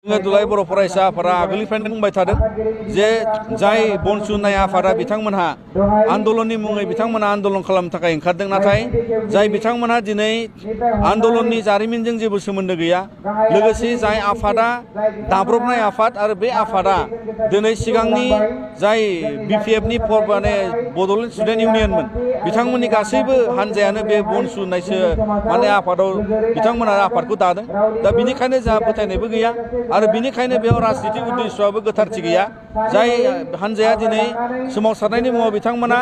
दुलाराय बर' फरायसा आफादा आगोलनिफ्रायनो बुंबाय थादों जे जाय बन सुनाय आफादा बिथांमोनहा आन्दलननि मुङै बिथांमोनहा आन्दलन खालामनो थाखाय ओंखारदों नाथाय जाय बिथांमोनहा दिनै आन्दलननि जारिमिनजों जेबो सोमोन्दो गैया लोगोसे जाय आफादा दाब्रबनाय आफाद आरो बे आफादा दिनै सिगांनि जाय बिपिएफनि माने बड'लेण्ड स्टुडेन्ट इउनियनमोन बिथांमोननि गासैबो हानजायानो बे बन सुनायसो माने आफादाव बिथांमोना आफादखौ दादों दा बिनिखायनो जोंहा फोथायनायबो गैया आरो बिनिखायनो बेयाव राजनितिक उद्देश्यआबो गोथारथि गैया जाय हानजाया दिनै सोमावसारनायनि मुङाव बिथांमोना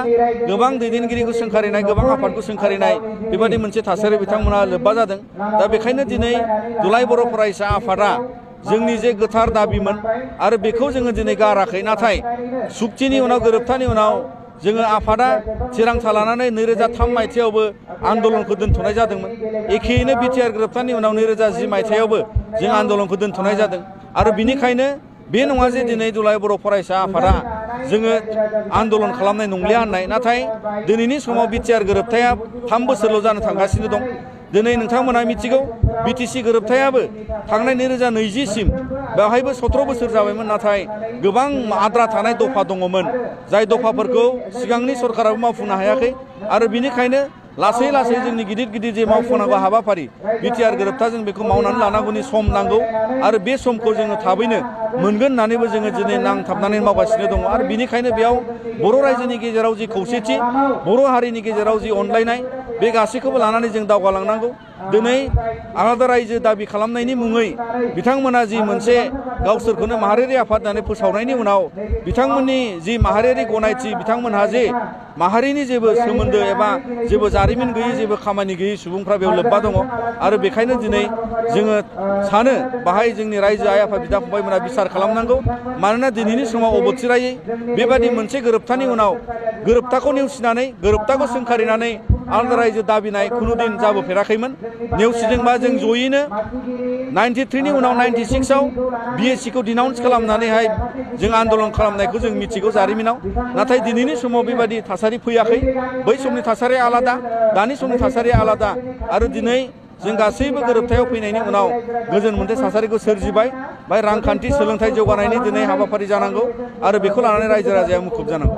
गोबां दैदेनगिरिखौ सोंखारिनाय गोबां आफादखौ सोंखारिनाय बेबायदि मोनसे थासारि बिथांमोना लोब्बा जादों दा बेखायनो दिनै दुलाराय बर' फरायसा आफादा जोंनि जे गोथार दाबिमोन आरो बेखौ जोङो दिनै गाराखै नाथाय सुक्तिनि उनाव गोरोबथानि उनाव जोङो आफादा थिरांथा लानानै 2003 मायथाइयावबो आन्दलनखौ दोनथ'नाय जादोंमोन एखेयैनो बिटिआर गोरोबथानि उनाव 2010 मायथाइयावबो जों आन्दलनखौ दोनथ'नाय जादों आरो बिनिखायनो बे नङा जे दिनै दुलाराय बर' फरायसा आफादा जोङो आन्दलन खालामनाय नंलिया होननाय नाथाय दिनैनि समाव बिटिआर गोरोबथाया 3 बोसोरल' जानो थांगासिनो दं दिनै नोंथांमोना मिथिगौ बिटिसि गोरोबथायाबो थांनाय 2020 सिम बेवहायबो 17 बोसोर जाबायमोन नाथाय गोबां आद्रा थानाय दफा दङमोन जाय दफाफोरखौ सिगांनि सरकाराबो मावफुंनो हायाखै आरो बिनिखायनो लासै लासै जोंनि गिदिर गिदिर जे मावफुंनांगौ हाबाफारि बिटिआर गोरोबथा जों बेखौ मावनानै लानांगौनि सम नांगौ आरो बे समखौ जोङो थाबैनो मोनगोन होननानैबो जोङो दिनै नांथाबनानै मावगासिनो दङ आरो बिनिखायनो बेयाव बर' रायजोनि गेजेराव जि खौसेथि बर' हारिनि गेजेराव जि अनलायनाय बे गासैखौबो लानानै जों दावगालांनांगौ दिनै आलादा रायजो दाबि खालामनायनि मुङै बिथांमोना जि मोनसे गावसोरखौनो माहारियारि आफाद होननानै फोसावनायनि उनाव बिथांमोननि जि माहारियारि गनायथि बिथांमोनहा जे माहारिनि जेबो सोमोन्दो एबा जेबो जारिमिन गैयै जेबो खामानि गैयै सुबुंफ्रा बेयाव लोब्बा दङ आरो बेखायनो दिनै जोङो सानो बाहाय जोंनि रायजो आइ आफा बिदा फंबायमोना बिसार खालामनांगौ मानोना दिनैनि समाव अबथिरायै बेबादि मोनसे गोरोबथानि उनाव गोरोबथाखौ नेवसिनानै गोरोबथाखौ सोंखारिनानै आलादा रायजो दाबिनाय खुनु दिन जाबोफेराखैमोन नेवसिदोंबा जों जयैनो 93 नि उनाव 96 आव बिएससिखौ डिनाउन्स खालामनानैहाय जों आन्दलन खालामनायखौ जों मिथिगौ जारिमिनाव नाथाय दिनैनि समाव बेबायदि थासारि फैयाखै बै समनि थासारिया आलादा दानि समनि थासारिया आलादा आरो दिनै जों गासैबो गोरोबथायाव फैनायनि उनाव गोजोन मोनसे थासारिखौ सोरजिबाय बाय रांखान्थि सोलोंथाइ जौगानायनि दिनै हाबाफारि जानांगौ आरो बेखौ लानानै रायजो राजाया मुखुब जानांगौ।